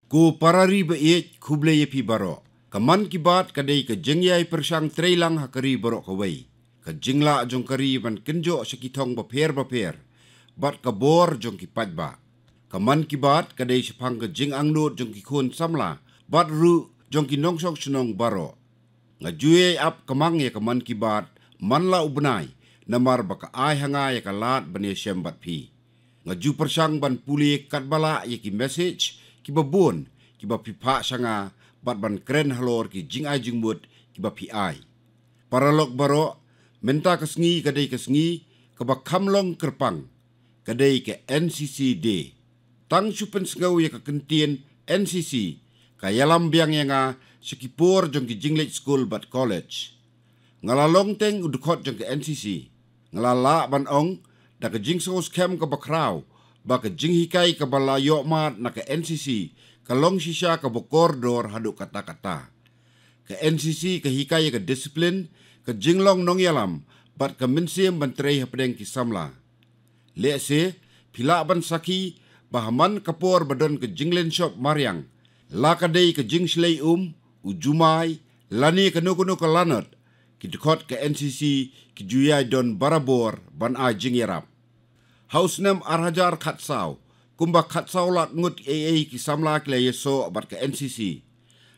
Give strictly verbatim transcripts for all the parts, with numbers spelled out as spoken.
Ko para ri ba ïeit, khublei ïa phi baroh. Ka Mann Ki Baat ka dei ka jingïai pyrshang trei lang ha ka ri baroh kawei. Ka jinglah jong ka ri ban kynjoh sha ki thong bapher bapher bad ka bor jong ki paidbah. Ka Mann Ki Baat ka dei shaphang ka jingangnud jong ki khun samla bad ruh jong ki nongshong shnong baroh. Nga ju ïai ap ka mang ïa ka Mann Ki Baat man la u bnai, namar ba ka ai ha nga ïa ka lad ban ïashem bad phi. Nga ju pyrshang ban pule katba lah ïa ki message kiba bun kiba phi phah sha nga bad ban kren halor ki jingai jingmut kiba phi ai. Paralok baroh, mynta ka sngi ka dei ka sngi kaba kham long kyrpang, ka dei ka N C C Day. Tang shu pynsngew ïa ka kyntien N C C ka ïalam biang ïa nga sha ki por jong ki jingleit skul bad college. Nga la long teng u dkhot jong ka N C C. Nga la lah ban ong da ka jingsngewskhem kaba khraw ba ka jinghikai kaba la ïoh mad na ka N C C ka long shisha kaba kordor haduh katta katta. Ka N C C ka hikai ïa ka disiplin, ka jinglong nongïalam bad ka mynsiem ban trei hapdeng ki samla. Lehse phi lah ban sakhi ba ha man ka por ba don ka jinglynshop mariang, la ka dei ka jingshlei um, u jumai lane kano kano ka lanot, ki dkhot ka N C C ki ju ïai don barabor ban ai jingïarap. Ha u snem ar hajar khatsaw, kumba khatsaw lak ngut eiei ki samla ki la ïasoh bad ka N C C.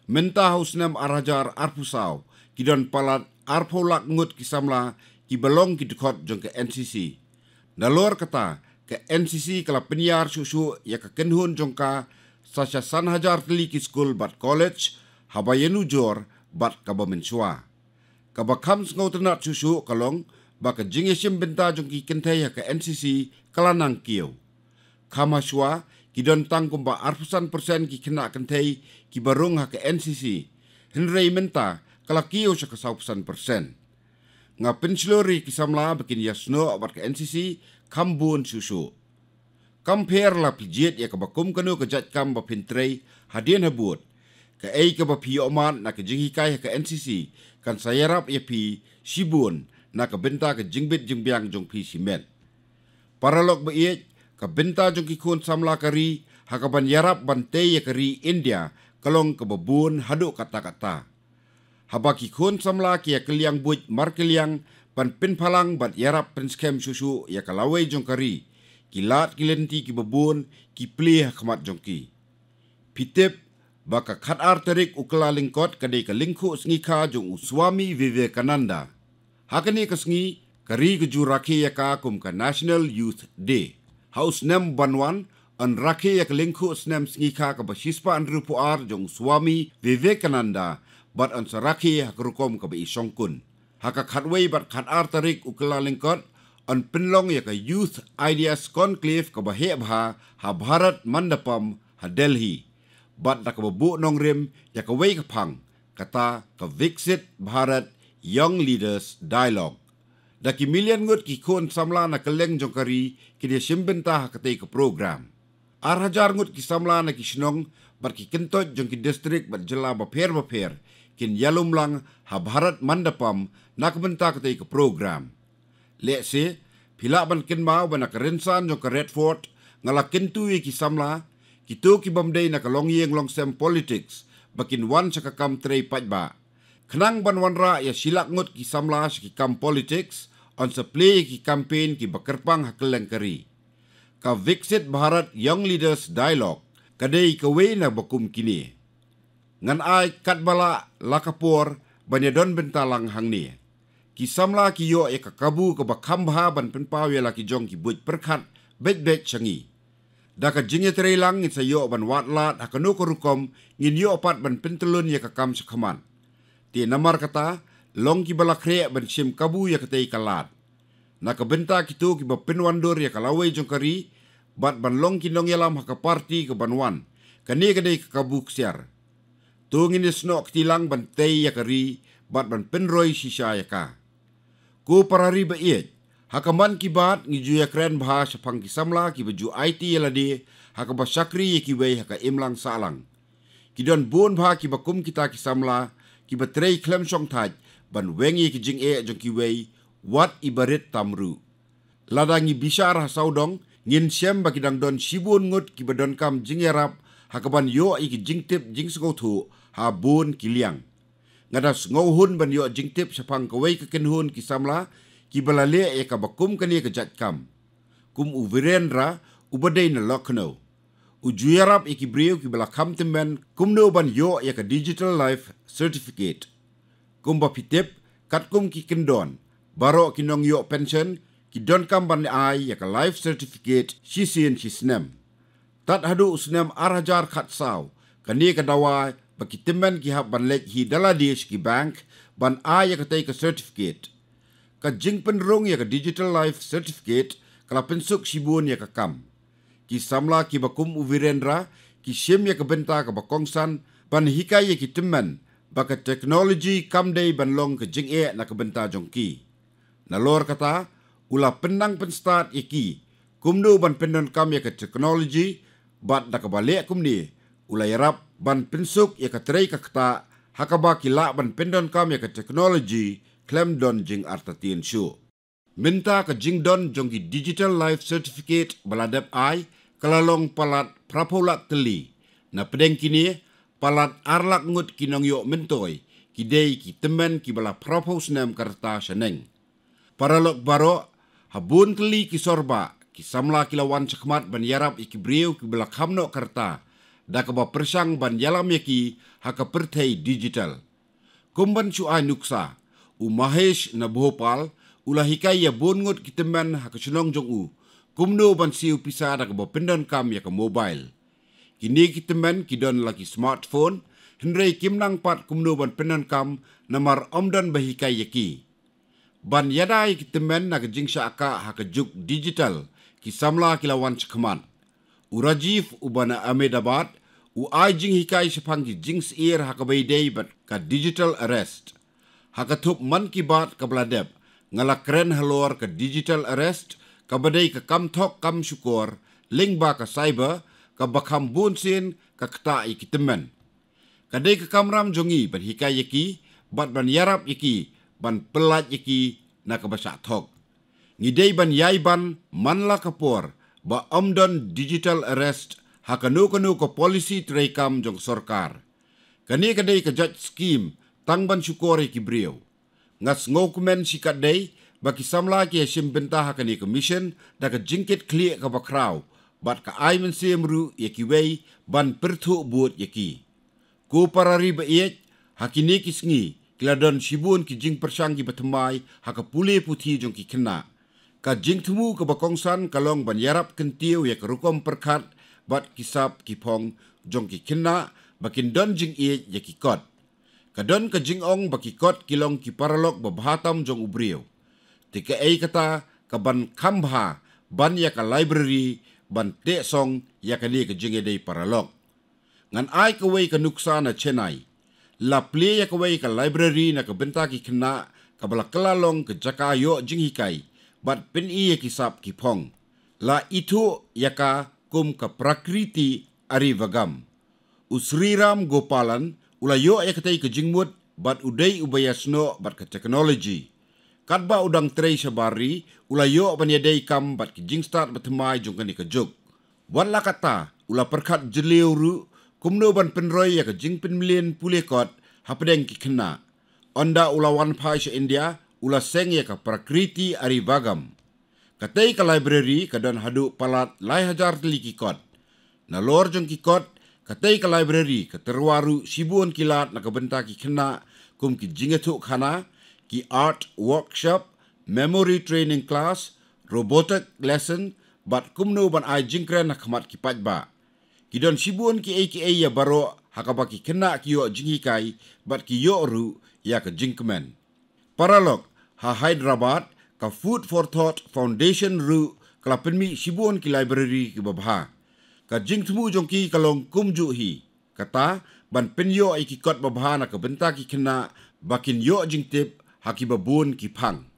Mynta ha u snem ar hajar arphew saw, ki don palat arphew lak ngut ki samla kiba long ki dkhot jong ka N C C. Nalor kata, ka N C C ka la pynïar shuh shuh ïa ka kynhun jong ka sa sha san hajar tylli ki skul bad college, haba ïanujor bad kaba mynshuwa. Kaba kham sngewtynnat shuh shuh ka long ba ka jingïashim bynta jong ki kynthei ha ka N C C ka la nang kiew. Kham hashwa, ki don tang kumba arphew san persen ki khynnah kynthei kiba rung ha ka N C C, hynrei mynta ka la kiew sha ka sawphew san persen. Nga pynshlur ïa ki samla ba kin ïasnoh bad ka N C C kham bun shuh shuh. Kam pher la phi jied ïa kaba kum kano ka jait kam ba phin trei hadien habud, kaei kaba phi ïoh mad na ka jinghikai ha ka N C C kan sa ïarap ïa phi shibun na ka bynta ka jingbit jingbiang jong phi shimet. Paralok ba ïeit, ka bynta jong ki khun samla ka ri ha kaban ïarap ban tei ïa ka ri India ka long kaba bun haduh katta katta. Haba ki khun samla ki ïakylliang buit markylliang ban pynphalang bad ïarap pynskhem shuh shuh ïa ka lawei jong ka ri, ki lad ki lynti kiba bun ki plie ha khmat jong ki. Phi tip ba ka khatar tarik u Kyllalyngkot ka dei ka lyngkhuh sngikha jong u Swami Vivekananda. Ha kane ka sngi, ka ri ka ju rakhe ïa ka kum ka National Youth Day. Ha u snem ban wan, yn rakhe ïa ka lyngkhuh snem sngikha kaba shispah hynriewphew ar jong u Swami Vivekananda, bad yn sa rakhe ha ka rukom kaba i shongkun. Ha ka khatwei bad khatar tarik u Kyllalyngkot, yn pynlong ïa ka Youth Ideas Conclave kaba heh bha ha Bharat Mandapam ha Delhi. Bad da kaba buh nongrim ïa kawei ka phang, kata ka Viksit Bharat Young Leaders Dialogue. Da ki million ngut ki khun samla na kylleng jong ka ri kin ïashim bynta ha katei ka program. Ar hajar ngut ki samla na ki shnong bad ki kyntoit jong ki distrik bad jylla bapher bapher kin ïalum lang ha Bharat Mandapam na ka bynta katei ka program. Lehse phi lah ban kynmaw ba na ka rynsan jong ka Red Fort nga la kyntu ïa ki samla, kito ki bym dei na ka longïing longsem politics, ba kin wan sha ka kam trei paidbah. Khnang ban wanrah ïa shilak ngut ki samla sha ki kam politics, yn sa plie ïa ki campaign kiba kyrpang ha kylleng ka ri. Ka Viksit Bharat Young Leaders Dialogue ka dei kawei na ba kum kine. Ngan ai katba lah la ka por ban ïadon bynta lang hangne. Ki samla ki ïoh ïa ka kabu kaba kham bha ban pynpaw ïa la ki jong ki buit pyrkhat beit beit sha ngi. Da ka jingïatreilang ngin sa ïoh ban wad lad ha kano ka rukom ngin ïoh pat ban pyntyllun ïa ka kam shakhmat. Te namar kata, long kiba la khreh ban shim kabu ïa katei ka lad. Na ka bynta kito kiba pynwandur ïa ka lawei jong ka ri bad ban long ki nongïalam ha ka party kaban wan, kane ka dei ka kabu ksiar. To ngin ïasnoh kti lang ban tei ïa ka ri bad ban pynroi shisha ïa ka. Ko para ri ba ïeit, ha ka Mann Ki Baat ngi ju ïakren bha shaphang ki samla kiba ju aiti ïa lade ha kaba shakri ïa kiwei ha ka imlang sahlang. Ki don bun bha kiba kum kita ki samla kiba trei khlem shongthait ban weng ïa ki jingeh jong kiwei, wat iba rit tam ruh. Lada ngi bishar ha sawdong, ngin shem ba ki dang don shibun ngut kiba donkam jingïarap ha kaban ïoh ïa ki jingtip jingsngewthuh ha bun ki liang. Nga da sngewhun ban ïoh jingtip shaphang kawei ka kynhun ki samla kiba la leh ïa kaba kum kane ka jait kam. Kum u Virendra, uba dei na Lucknow, u ju ïarap ïa ki briew kiba la kham tymmen kumno ban ïoh ïa ka Digital Life Certificate. Kumba phi tip, katkum ki kyndon, baroh ki nongïoh pension ki donkam ban ai ïa ka Life Certificate shisien shisnem. Tad haduh u snem ar hajar khatsaw, kane ka dawa ba ki tymmen ki hap ban leit hi da lade sha ki bank ban ai ïa katei ka certificate. Ka jingpynrung ïa ka Digital Life Certificate ka la pynsuk shibun ïa ka kam. Ki samla kiba kum u Virendra ki shim ïa ka bynta kaba kongsan ban hikai ïa ki tymmen ba ka technology kam dei ban long ka jingeh na ka bynta jong ki. Nalor kata, u la pynnang pynstad ïa ki kumno ban pyndonkam ïa ka technology, bad da kaba leh kumne, u la ïarap ban pynsuk ïa ka trei ka ktah ha kaba ki lah ban pyndonkam ïa ka technology khlem don jingartatien shuh. Mynta ka jingdon jong ki Digital Life Certificate ba la dep ai ka la long palat phraphew lak tylli. Na pdeng kine, palat ar lak ngut ki nongïoh myntoi ki dei ki tymmen kiba la phraphew snem ka rta shaneng. Paralok baroh, ha bun tylli ki sor bah, ki samla ki la wan shakhmat ban ïarap ïa ki briew kiba la kham noh ka rta da kaba pyrshang ban ïalam ïa ki ha ka pyrthei digital. Kum ban shu ai nuksa, u Mahesh na Bhopal u la hikai ïa bun ngut ki tymmen ha ka shnong jong u kumno ban siew pisa da kaba pyndonkam ïa ka mobile. Kine ki tymmen ki don la ki smartphone, hynrei kim nang pat kumno ban pyndonkam namar ym don ba hikai ïa ki. Ban ïada ïa ki tymmen na ka jingshah kah ha ka juk digital, ki samla ki la wan shakhmat. U Rajiv, uba na Ahmedabad, u ai jinghikai shaphang ki jingsyier ha kaba ïadei bad ka digital arrest. Ha ka thup Mann Ki Baat kaba la dep, nga la kren halor ka digital arrest, kaba dei ka kam thok kam shukor lyngba ka cyber, kaba kham bun sien ka ktah ïa ki tymmen. Ka dei ka kamram jong ngi ban hikai ïa ki bad ban ïarap ïa ki ban pyllait ïa ki na kaba shah thok. Ngi dei ban ïai ban man la ka por ba ym don digital arrest ha kano kano ka policy treikam jong sorkar. Kane ka dei ka jait skim tang ban shukor ïa ki briew. Nga sngewkmen shikatdei ba ki samla ki ïashim bynta ha kane ka mission da ka jingkitkhlieh kaba khraw bad ka ai mynsiem ruh ïa kiwei ban pyrthuh bud ïa ki. Ko para ri ba ïeit, ha kine ki sngi ki la don shibun ki jingpyrshang kiba thymmai ha ka pule puthi jong ki khynnah. Ka jingthmu kaba kongsan ka long ban ïarap kyntiew ïa ka rukom pyrkhat bad ki sap ki phong jong ki khynnah ba kin don jingïeit ïa ki kot. Ka don ka jingong ba ki kot ki long ki paralok ba bha tam jong u briew. Te kaei kata ka ban kham bha ban ïa ka library ban teh song ïa kane ka jingïadei paralok. Ngan ai kawei ka nuksa na Chennai. La plie ïa kawei ka library na ka bynta ki khynnah kaba la kylla long ka jaka ïoh jinghikai bad pyni ïa ki sap ki phong. La ithuh ïa ka kum ka Prakriti Arivagam. U Sriram Gopalan u la ïoh ïa katei ka jingmut bad u dei uba ïasnoh bad ka technology. Katba u dang trei shabar ri, u la ïoh ban ïadei kam bad ki jingstad bathymmai jong kane ka juk. Wat la katta, u la pyrkhat jylliew ruh kumno ban pynroi ïa ka jingpynmlien pule kot hapdeng ki khynnah. Ynda u la wan phai sha India, u la seng ïa ka Prakriti Arivagam. Katei ka library ka don haduh palat lai hajar tylli ki kot. Nalor jong ki kot, katei ka library ka tyrwa ruh shibun ki lad na ka bynta ki khynnah, kum ki jingïathuhkhana, ki art workshop, memory training class, robotic lesson, bad kumno ban ai jingkren ha khmat ki paidbah. Ki don shibun kiei kiei ïa baroh ha kaba ki khynnah ki ïoh jinghikai bad ki ïoh ruh ïa ka jingkmen. Paralok, ha Hyderabad, ka Food for Thought Foundation ruh ka la pynmih shibun ki library kiba bha. Ka jingthmu jong ki ka long kumjuh hi, kata ban pynïoh ïa ki kot babha na ka bynta ki khynnah ba kin ïoh jingtip ha kiba bun ki phang.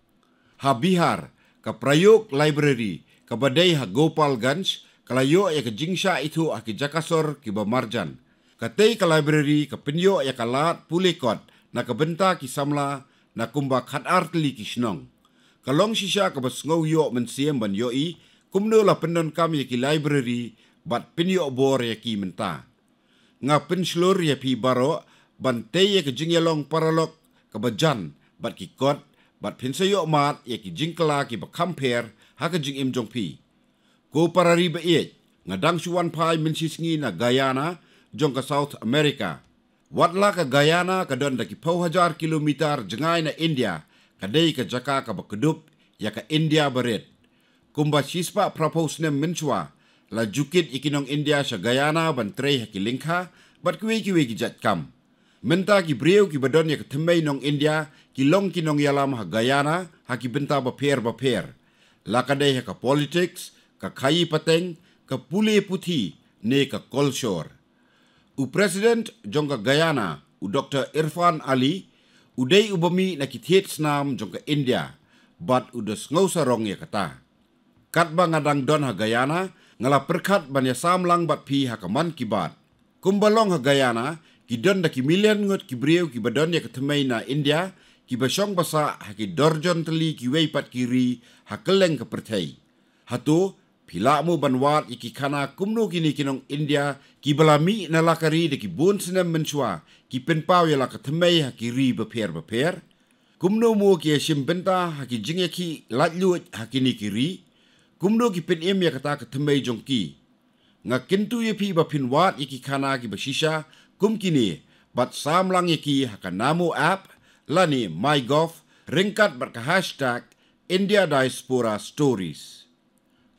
Ha Bihar, ka Prayog Library kaba dei ha Gopalganj ka la ïoh ïa ka jingshah ithuh ha ki jaka sor kiba marjan. Katei ka library ka pynïoh ïa ka lad pule kot na ka bynta ki samla na kumba khatar tylli ki shnong. Ka long shisha kaba sngew ïoh mynsiem ban ïohi kumno la pyndonkam ïa ki library bad pynïoh bor ïa ki mynta. Nga pynshlur ïa phi baroh ban tei ïa ka jingïalong paralok kaba jan bad ki kot, bad phin sa ïoh mad ïa ki jingkylla kiba kham pher ha ka jingim jong phi. Ko para ri ba ïeit, nga dang shu wan phai mynshisngi na Guyana jong ka South America. Wat la ka Guyana ka don da ki phew hajar kilometer jngai na India, ka dei ka jaka kaba kdup ïa ka India barit. Kumba shispah phraphew snem mynshuwa, la ju kit ïa ki nong India sha Guyana ban trei ha ki lyngkha bad kiwei kiwei ki jait kam. Mynta ki briew kiba don ïa ka thymmei nong India ki long ki nongïalam ha Guyana ha ki bynta bapher bapher, la ka dei ha ka politics, ka khaïi pateng, ka pule puthi, ne ka kolshor. U President jong ka Guyana, u Doktor Irfan Ali, u dei uba mih na ki thied snam jong ka India, bad u da sngewsarong ïa kata. Katba nga dang don ha Guyana, nga la pyrkhat ban ïasam lang bad phi ha ka Mann Ki Baat. Kumba long ha Guyana, ki don da ki million ngut ki briew kiba don ïa ka thymmei na India, kiba shong basah ha ki dorjon tylli kiwei pat ki ri ha kylleng ka pyrthei. Hato phi lah mo ban wad ïa ki khana kumno kine ki nong India kiba la mih na la ka ri da ki bun snem mynshuwa ki pynpaw ïa la ka thymmei ha ki ri bapher bapher? Kumno mo ki ïashim bynta ha ki jingïakhih laitluid ha kine ki ri? Kumno ki pynim ïa kata ka thymmei jong ki? Nga kyntu ïa phi ba phin wad ïa ki khana kiba shisha kum kine, bad sam lang ïa ki ha ka Namo app lane MyGov, ryngkat bad ka hashtag India Diaspora Stories.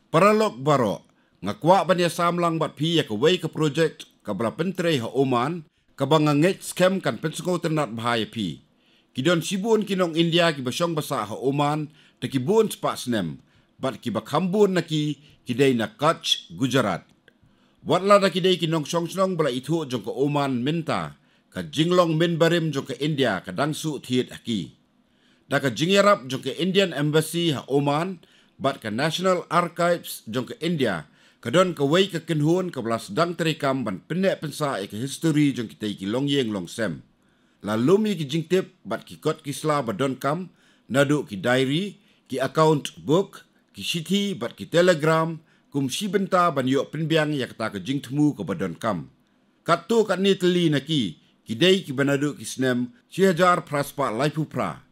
Paralok baroh, nga kwah ban ïasam lang bad phi ïa kawei ka project kaba la pyntrei ha Oman, kaba nga ngeit skhem kan pynsngewtynnat bha ïa phi. Ki don shibun ki nong India kiba shong basah ha Oman da ki bun spah snem, bad kiba kham bun na ki, ki dei na Kutch, Gujarat. Wat la da ki dei ki nongshong shnong ba la ithuh jong ka Oman mynta, ka jinglong mynbarim jong ka India ka dang shu thied ha ki. Da ka jingïarap jong ka Indian Embassy ha Oman bad ka National Archives jong ka India, ka don kawei ka kynhun kaba la sdang treikam ban pynneh pynsah ïa ka history jong kitei ki longïing longsem. La lum ïa ki jingtip bad ki kot ki sla ba donkam, naduh ki diary, ki account book, ki shithi bad ki telegram, kum shi bynta ban ïoh pynbiang ïa kata ka jingthmu kaba donkam. Katto katne tylli na ki, ki dei kiba naduh ki snem shi hajar phra spah laiphew phra.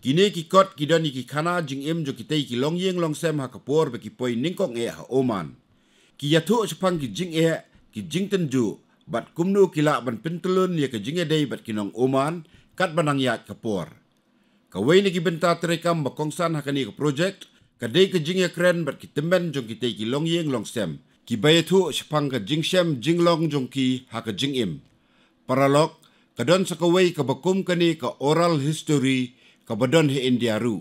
Kine ki kot ki don ïa ki khana jingim jong kitei ki longïing longsem ha ka por ba ki poi nyngkong eh ha Oman. Ki ïathuh shaphang ki jingeh, ki jingtynjuh, bad kumno ki lah ban pyntyllun ïa ka jingïadei bad ki nong Oman katba nang ïaid ka por. Kawei na ki bynta treikam ba kongsan ha kane ka project ka dei ka jingïakren bad ki tymmen jong kitei ki longïing longsem, kiba ïathuh shaphang ka jingshem jinglong jong ki ha ka jingim. Paralok, ka don sa kawei kaba kum kane ka oral history kaba don ha India ruh.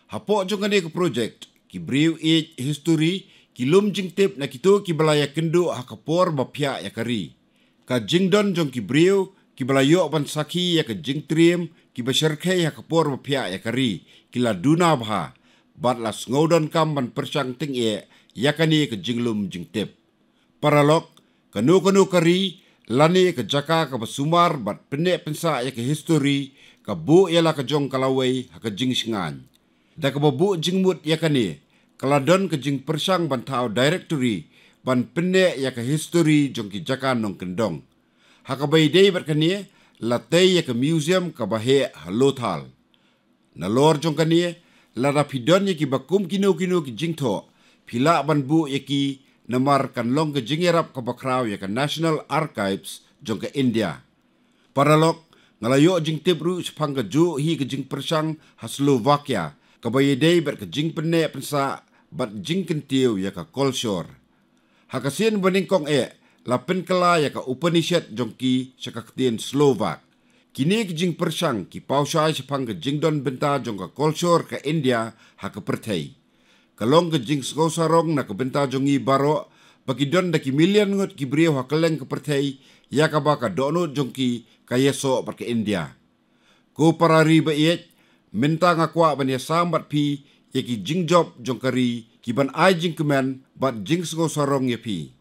Hapoh jong kane ka project, ki briew ïeit history ki lum jingtip na kito kiba la ïakynduh ha ka por ba phiah ïa ka ri. Ka jingdon jong ki briew kiba la ïoh ban sakhi ïa ka jingtriem kiba shyrkhei ha ka por ba phiah ïa ka ri ki la duna bha, bad la sngewdonkam ban pyrshang tyngeh ïa kane ka jinglum jingtip. Paralok, kano kano ka ri lane ka jaka kaba sumar bad pynneh pynsah ïa ka history, ka buh ïa la ka jong ka lawei ha ka jingshngaiñ. Da kaba buh jingmut ïa kane, ka la don ka jingpyrshang ban thaw directory ban pynneh ïa ka history jong ki jaka nongkyndong. Ha kaba ïadei bad kane, la tei ïa ka museum kaba heh ha Lothal. Nalor jong kane, lada phi don ïa kiba kum kino kino ki jingthoh, phi lah ban buh ïa ki, namar kan long ka jingïarap kaba khraw ïa ka National Archives jong ka India. Paralok, nga la ïoh jingtip ruh shaphang kajuh hi ka jingpyrshang ha Slovakia kaba ïadei bad ka jingpynneh pynsah bad jingkyntiew ïa ka kolshor. Ha ka sien ba nyngkong eh, la pynkylla ïa ka Upanishad jong ki sha ka ktien Slovak. Kine ki jingpyrshang ki paw shai shaphang ka jingdon bynta jong ka kolshor ka India ha ka pyrthei. Ka long ka jingsngewsarong na ka bynta jong ngi baroh ba ki don da ki million ngut ki briew ha kylleng ka pyrthei ïa kaba ka dohnud jong ki ka ïasoh bad ka India. Ko para ri ba ïeit, mynta nga kwah ban ïasam bad phi ïa ki jingjop jong ka ri kiban ai jingkmen bad jingsngewsarong ïa phi.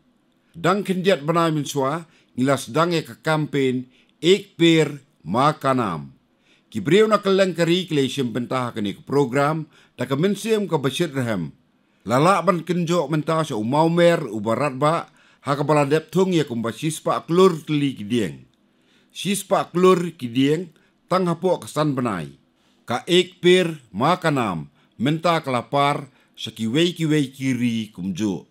Dang khyndiat bnai mynshuwa, ngi la sdang ïa ka campaign Ek Ped Maa Ka Naam. Ki briew na kylleng ka ri ki la ïashim bynta ha kane ka program da ka mynsiem kaba shit rhem. La lah ban kynjoh mynta sha u mawmer uba radbah, Ha kaba la dep thung ïa kumba shispah klur tylli ki dieng. Shispah klur ki dieng tang hapoh ka san bnai. Ka Ek Ped Maa Ka Naam mynta ka la par sha kiwei kiwei ki ri kumjuh.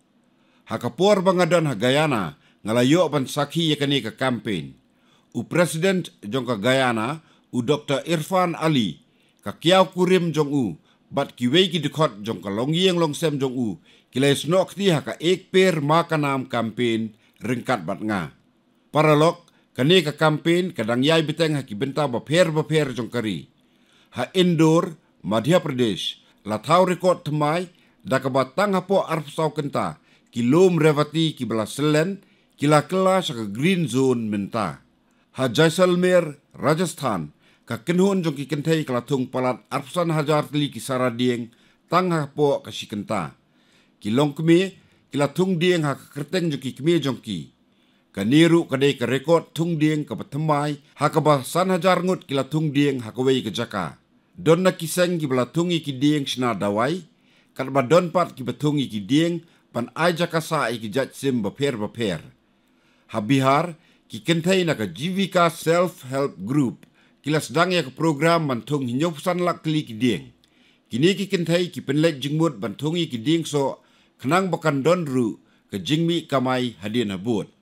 Ha ka por ba nga don ha Guyana, nga la ïoh ban sakhi ïa kane ka campaign. U President jong ka Guyana, u Doktor Irfan Ali, ka kiaw kurim jong u bad kiwei ki dkhot jong ka longïing longsem jong u, ki la ïasnoh kti ha ka Ek Ped Maa Ka Naam campaign ryngkat bad nga. Paralok, kane ka campaign ka dang ïai bteng ha ki bynta bapher bapher jong ka ri. Ha Indore, Madhya Pradesh, la thaw record thymmai da kaba tang hapoh arphew saw kynta ki lum Revati kiba la syllen ki la kylla sha ka green zone mynta. Ha Jaisalmer, Rajasthan, ka kynhun jong ki kynthei ka la thung palat arphew san hajar tylli ki sara dieng tang hapoh ka shi kynta. Ki longkmie ki la thung dieng ha ka kyrteng jong ki kmie jong ki. Kane ruh ka dei ka record thung dieng kaba thymmai, ha kaba san hajar ngut ki la thung dieng ha kawei ka jaka. Don na ki seng kiba la thung ïa ki dieng shna dawai, katba don pat kiba thung ïa ki dieng ban ai jaka sah ïa ki jait sim bapher bapher. Ha Bihar, ki kynthei na ka Jivika Self Help Group ki la sdang ïa ka program ban thung hynñiewphew san lak tylli ki dieng. Kine ki kynthei ki pynleit jingmut ban thung ïa ki dieng soh, khnang ba kan don ruh ka jingmih kamai hadien habud.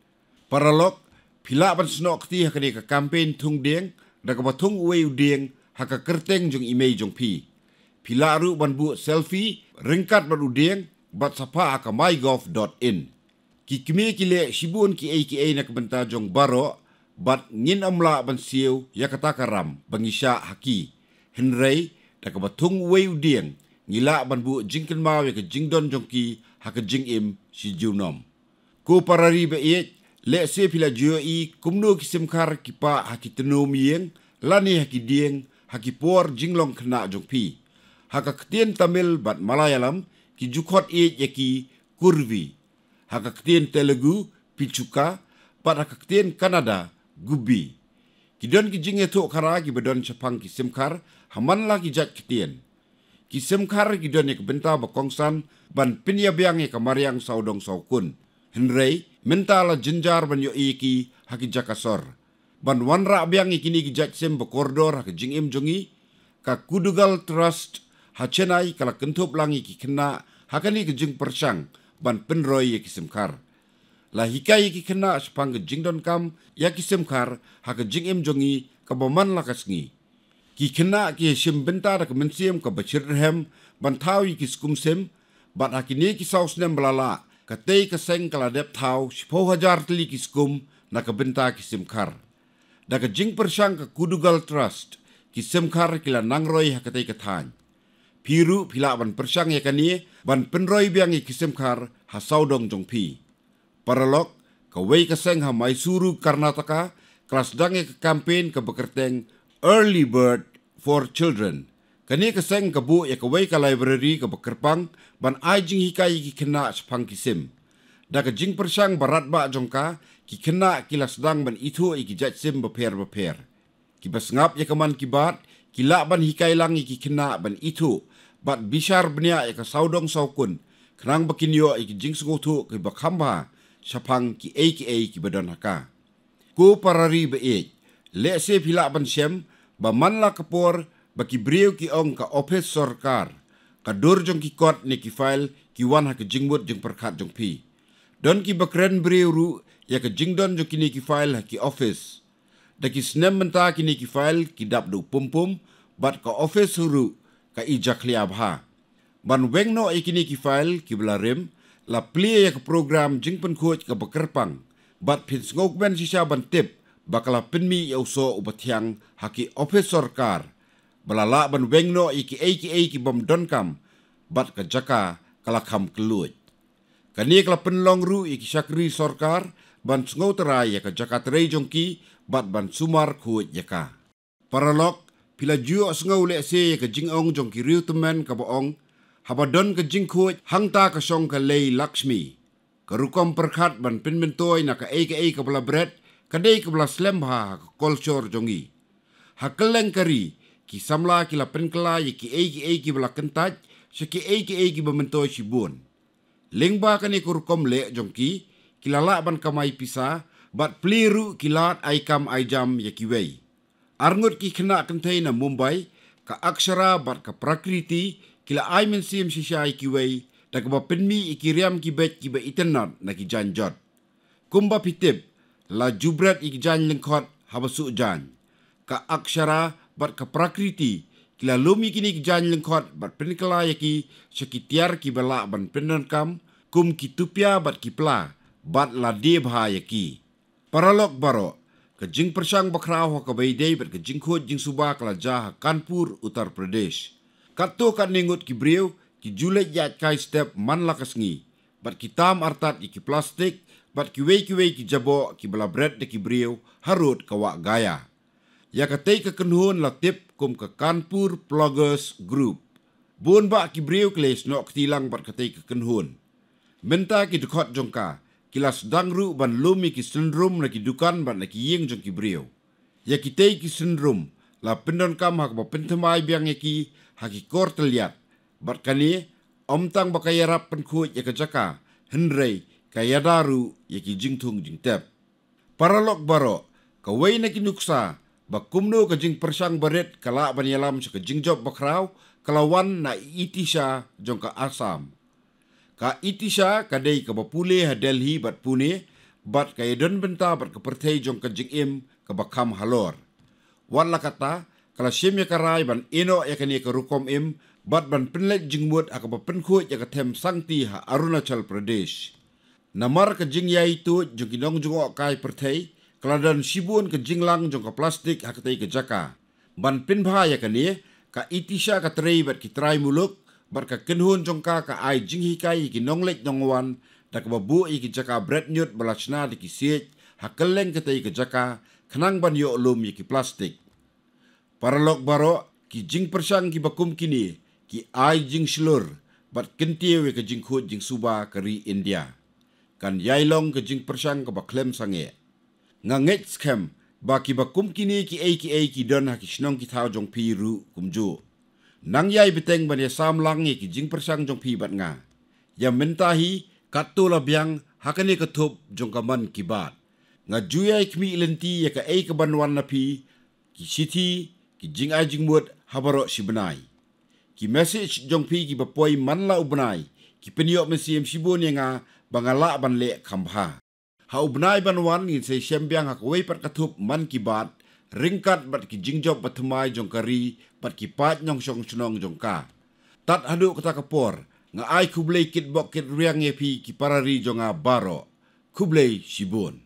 Paralok, phi lah ban snoh kti ha kane ka campaign thung dieng da kaba thung uwei u dieng ha ka kyrteng jong i mei jong phi. Phi lah ruh ban buh selfie ryngkat bad u dieng bad sa phah ha ka mygov dot in. Ki kmie ki leh shibun kiei kiei na ka bynta jong baroh, bad ngin ym lah ban siew ïa kata ka ram ba ngi shah ha ki. Hynrei da kaba thung uwei u dieng, ngi lah ban buh jingkynmaw ïa ka jingdon jong ki ha ka jingim shi junom. Ko para ri ba ïeit, lehse phi la ju ïohi kumno ki simkhar ki pah ha ki tnum ïing lane ha ki dieng ha ki por jinglong khynnah jong phi. Ha ka ktien Tamil bad Malayalam, ki ju khot ïeit ïa ki kurvi. Ha ka ktien Telugu, pichuka, bad ha ka ktien Kannada, gubbi. Ki don ki jingïathuh khara kiba don shaphang ki simkhar ha man la ki jait ktien. Ki simkhar ki don ïa ka bynta ba kongsan ban pynïabiang ïa ka mariang sawdong sawkun. Hynrei mynta la jynjar ban ïohi ïa ki ha ki jaka sor. Ban wanrah biang ïa kine ki jait sim ba kordor ha ka jingim jong ngi, ka Kudugal Trust ha Chennai ka la kynthup lang ïa ki khynnah ha kane ka jingpyrshang ban pynroi ïa ki simkhar. La hikai ïa ki khynnah shaphang ka jingdonkam ïa ki simkhar ha ka jingim jong ngi kaba man la ka sngi. Ki khynnah ki ïashim bynta da ka mynsiem kaba shitrhem ban thaw ïa ki skum sim, bad ha kine ki saw snem ba la lah, katei ka seng ka la dep thaw shiphew hajar tylli ki skum na ka bynta ki simkhar. Da ka jingpyrshang ka Kudugal Trust, ki simkhar ki la nangroi ha katei ka thaiñ. Phi ruh phi lah ban pyrshang ïa kane ban pynroi biang ïa ki simkhar ha sawdong jong phi. Paralok, kawei ka seng ha Mysuru, Karnataka, ka la sdang ïa ka campaign kaba kyrteng Early Bird for Children. Kane ka seng ka buh ïa kawei ka library kaba kyrpang ban ai jinghikai ïa ki khynnah shaphang ki sim. Da ka jingpyrshang ba radbah jong ka, ki khynnah ki la sdang ban ithuh ïa ki jait sim bapher bapher. Kiba sngap ïa ka Mann Ki Baat ki lah ban hikai lang ïa ki khynnah ban ithuh bad bishar bniah ïa ka sawdong sawkun, khnang ba kin ïoh ïa ki jingsngewthuh kiba kham bha shaphang kiei kiei kiba don ha ka. Ko para ri ba ïeit, lehse phi lah ban shem ba man la ka por ba ki briew ki ong ka ophis sorkar, ka dur jong ki kot ne ki file ki wan ha ka jingmut jingpyrkhat jong phi. Don kiba kren briew ruh ïa ka jingdon jong kine ki file ha ki ophis. Da ki snem mynta kine ki file ki dap duh pum pum, bad ka ophis ruh ka i jakhlia bha. Ban weng noh ïa kine ki file kiba la rim, la plie ïa ka program jingpynkhuid kaba kyrpang. Bad phin sngewkmen shisha ban tip ba ka la pynmih ïa u soh uba thiang ha ki ophis sorkar, ba la lah ban weng noh ïa kiei kiei kibym donkam, bad ka jaka ka la kham kylluid. Kane ka la pynlong ruh ïa ki shakri sorkar ban sngewtrai ïa ka jaka trei jong ki bad ban sumar khuid ïa ka. Paralok, phi la ju ïohsngew lehse ïa ka jingong jong ki riewtymmen kaba ong, haba don ka jingkhuid hangta ka shong ka lei Lakshmi. Ka rukom pyrkhat ban pynmyntoi na kaei kaei kaba la bret ka dei kaba la slem bha ha ka culture jong ngi. Ha kylleng ka ri, ki samla ki la pynkylla ïa kiei kiei kiba la kyntait sha kiei kiei kiba myntoi shibun. Lyngba kane ka rukom leh jong ki, ki la lah ban kamai pisa, bad plie ruh ki lad ai kam ai jam ïa kiwei. Arngut ki khynnah kynthei na Mumbai, ka Akshara bad ka Prakriti, ki la ai mynsiem shisha ïa kiwei, da kaba pynmih ïa ki riam ki beit kiba itynnad na ki jaiñ jot. Kumba phi tip, la ju bret ïa ki jaiñ lyngkhot haba suh jaiñ. Ka Akshara bad ka Prakriti, ki la lum ïa kine ki jaiñ lyngkhot bad pynkylla ïa ki sha ki tiar kiba lah ban pyndonkam, kum ki tupia bad ki pla, bad la die bha ïa ki. Paralok baroh, ka jingpyrshang bakhraw ha kaba ïadei bad ka jingkhuid jingsuba ka la jia ha Kanpur, Uttar Pradesh. Katto katne ngut ki briew, ki ju leit ïaid kai step man la ka sngi, bad ki tam artat ïa ki plastik, bad kiwei kiwei ki jaboh kiba la bret da ki briew harud ka wah Gaya. Ïa katei ka kynhun la tip kum ka Kanpur Ploggers Group. Bun bah ki briew ki la ïasnoh kti lang bad katei ka kynhun. Mynta ki dkhot jong ka, ki la sdang ruh ban lum ïa ki synrum na ki dukan bad na ki ïing jong ki briew. Ïa kitei ki synrum, la pyndonkam ha kaba pynthymmai biang ïa ki, ha ki kor tylliat. Bad kane, ym tang ba ka ïarap pynkhuid ïa ka jaka, hynrei, ka ïada ruh ïa ki jingthung jingtep. Paralok baroh, kawei na ki nuksa, ba kumno ka jingpyrshang barit ka lah ban ïalam sha ka jingjop bakhraw, ka la wan na Itisha jong ka Assam. Ka Itisha ka dei kaba pule ha Delhi bad Pune, bad ka ïadon bynta bad ka pyrthei jong ka jingim kaba kham halor. Wat la katta, ka la shim ïa ka rai ban ïehnoh ïa kane ka rukom im, bad ban pynleit jingmut ha kaba pynkhuid ïa ka them sangti ha Arunachal Pradesh. Namar ka jingïaituid jong ki nongjngohkai pyrthei, ka la don shibun ka jinglang jong ka plastik ha katei ka jaka. Ban pynbha ïa kane, ka Itisha ka trei bad ki trai muluk, bad ka kynhun jong ka ka ai jinghikai ïa ki nongleit nongwan, da kaba buh ïa ki jaka bret ñiut ba la shna da ki siej, ha kylleng katei ka jaka, khnang ban ïoh lum ïa ki plastik. Paralok baroh, ki jingpyrshang kiba kum kine, ki ai jingshlur, bad kyntiew ïa ka jingkhuid jingsuba ka ri India. Kan ïai long ka jingpyrshang kaba khlem sangeh. Nga ngeit skhem, ba kiba kum kine kiei kiei ki don ha ki shnong ki thaw jong phi ruh kumjuh. Nang ïai bteng ban ïasam lang ïa ki jingpyrshang jong phi bad nga. Ïa mynta hi, katto la biang, ha kane ka thup jong ka Mann Ki Baat. Nga ju ïai khmih lynti ïa kaei kaban wan na phi, ki shithi, ki jingai jingmut, ha baroh shi bnai. Ki message jong phi kiba poi man la u bnai, ki pynïoh mynsiem shibun ïa nga, ba nga lah ban leh kham bha. Ha u bnai ban wan ngin sa ïashem biang ha kawei pat ka thup Mann Ki Baat, ryngkat bad ki jingjop bathymmai jong ka ri, bad ki paid nongshong shnong jong ka. Tad haduh kata ka por, nga ai khublei kitbok kitrwiang ïa phi ki para ri jong nga baroh. Khublei shibun.